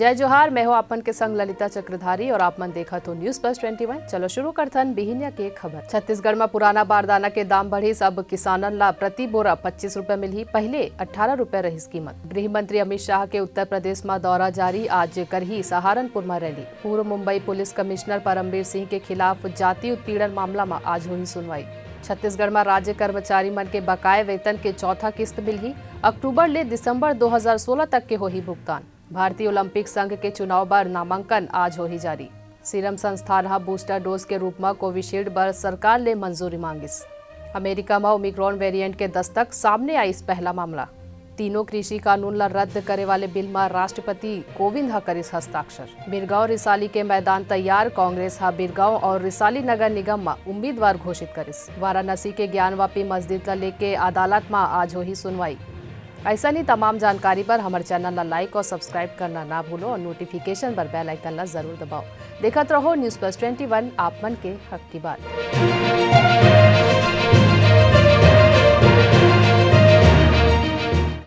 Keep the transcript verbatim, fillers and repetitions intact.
जय जोहार, मैं हूं आप मन के संग ललिता चक्रधारी और आप मन देखत हो News Plus Twenty One। चलो शुरू करथन बिहिनिया के खबर। छत्तीसगढ़ म पुराना बारदाना के दाम बढ़िस, अब किसानन ला प्रति बोरा पच्चीस रुपए मिलही, पहिले अट्ठारह रुपए रहिस कीमत। गृह मंत्री अमित शाह के उत्तर प्रदेश म दौरा जारी, आज करही सहारनपुर म रैली। पूर्व मुंबई पुलिस कमिश्नर परमबीर सिंह के खिलाफ जाति उत्पीड़न मामला म आज होही सुनवाई। छत्तीसगढ़ म राज्य कर्मचारी मन के बकाए वेतन के चौथा किस्त मिलही, अक्टूबर ले दिसंबर दो हज़ार सोलह तक के होही भुगतान। भारतीय ओलंपिक संघ के चुनाव बर नामांकन आज होही जारी। सीरम संस्थान ह बूस्टर डोज के रूप म कोविशील्ड बर सरकार ले मंजूरी मांगिस। अमेरिका म ओमिक्रॉन वेरिएंट के दस्तक, सामने आइस पहला मामला। तीनों कृषि कानून ला रद्द करे वाले बिल म राष्ट्रपति कोविंद ह करिस हस्ताक्षर। बिरगांव रिसाली के मैदान तैयार, कांग्रेस ह बिरगांव और रिसाली नगर निगम म उम्मीदवार घोषित करिस। वाराणसी के ज्ञानवापी मस्जिद ला लेके अदालत म आज होही सुनवाई। ऐसा ही तमाम जानकारी बर हमर चैनल ला लाइक और सब्सक्राइब करना ना भूलो और नोटिफिकेशन बर बेल आइकन ला जरूर दबाओ। देखत रहो News Plus Twenty One, आप मन के हक की बात।